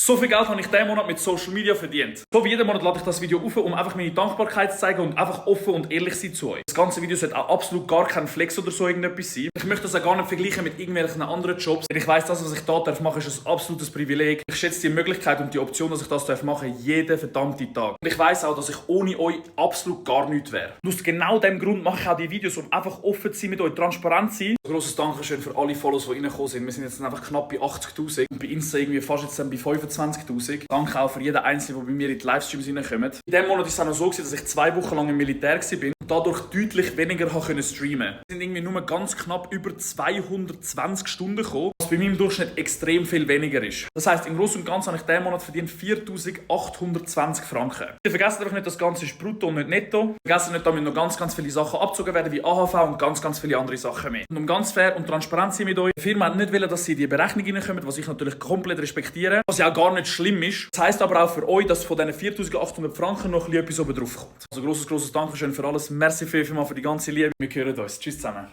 So viel Geld habe ich diesen Monat mit Social Media verdient. So wie jeden Monat lade ich das Video auf, um einfach meine Dankbarkeit zu zeigen und einfach offen und ehrlich sein zu euch. Das ganze Video sollte auch absolut gar kein Flex oder so irgendetwas sein. Ich möchte das auch gar nicht vergleichen mit irgendwelchen anderen Jobs. Denn ich weiss, das, was ich da machen darf, ist ein absolutes Privileg. Ich schätze die Möglichkeit und die Option, dass ich das machen darf, jeden verdammten Tag. Und ich weiss auch, dass ich ohne euch absolut gar nichts wäre. Und aus genau diesem Grund mache ich auch die Videos, um einfach offen zu sein mit euch, transparent zu sein. Ein grosses Dankeschön für alle Follows, die reingekommen sind. Wir sind jetzt einfach knapp bei 80'000 und bei Insta irgendwie fast jetzt bei 25'000. Danke auch für jeden Einzelnen, der bei mir in die Livestreams reinkommt. In diesem Monat war es auch noch so, dass ich 2 Wochen lang im Militär war und dadurch deutlich weniger streamen konnte. Es sind irgendwie nur ganz knapp über 220 Stunden gekommen, was bei meinem Durchschnitt extrem viel weniger ist. Das heisst, im Großen und Ganzen habe ich diesen Monat verdient 4'820 Franken. Vergesst einfach nicht, das Ganze ist brutto und nicht netto. Vergesst nicht, damit noch ganz viele Sachen abgezogen werden, wie AHV und ganz viele andere Sachen mehr. Und um ganz fair und transparent zu sein mit euch, die Firma hat nicht wollen, dass sie in die Berechnung reinkommen, was ich natürlich komplett respektiere, was ja auch gar nicht schlimm ist. Das heisst aber auch für euch, dass von diesen 4'800 Franken noch etwas oben drauf kommt. Also grosses Dankeschön für alles. Merci vielmals für die ganze Liebe. Wir hören uns. Tschüss zusammen.